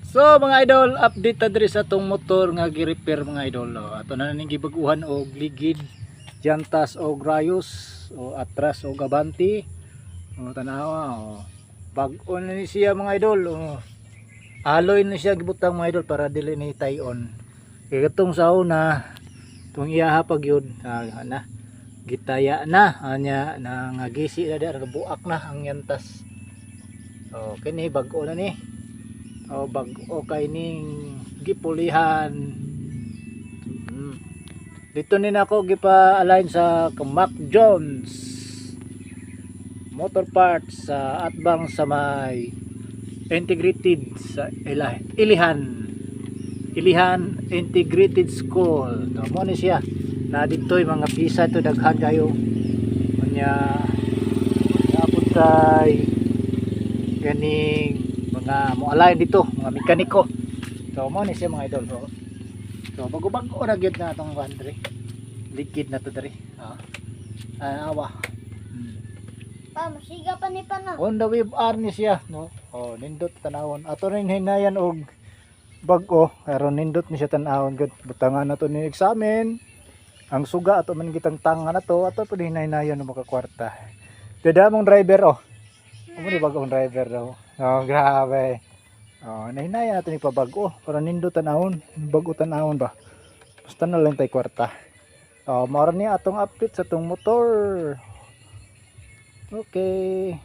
So mga idol, update ta diri sa atong motor nga gi-repair, mga idol. O, ato na ning gibaguhan og ligid, jantas og rayos, o atras og abante. O, tanawa o. Bag-o na ni siya, mga idol. O, alloy na siya gibutang, mga idol, para dili ni tayon. Kay katong sa una, tong iyaha pag yun, na gitaya na anya na nga gisi na di buak na ang yantas. O kini bag-o na ni. O, bag-o kay ning gipulihan. Dito ni nako gipa-align sa Mac Jones Motor Parts sa atbang sa may Integrated sa Ilihan Ilihan Integrated School. To mo ni siya na dito'y mga pisa ito, daghan kayo. Unya napud tay ganing mga mo align dito, mga mekaniko. So mo ni siya, mga idol. So bago-bago na gyud na atong kuan diri, likid na to diri. Awa. Pa, masiga pa ni pa na. Honda Wave R ni siya, no? Oh, nindot tanawon. Ato rin hinayan og bag-o aron nindot ni siya tan-awon gud. Butangan na to ni examen ang suga, ato man gitang tanga na to, ato pud hinaynayan og makakwarta. Tada mong driver, oh. Amo ni bagong driver daw. Oh, grabe. Oh, nahinaya nato ni pabago para nindot tan-awon, bag-o tan-awon ba. Basta na lang tay kwarta. Oh, mao ra ni atong update sa tong motor. Okay.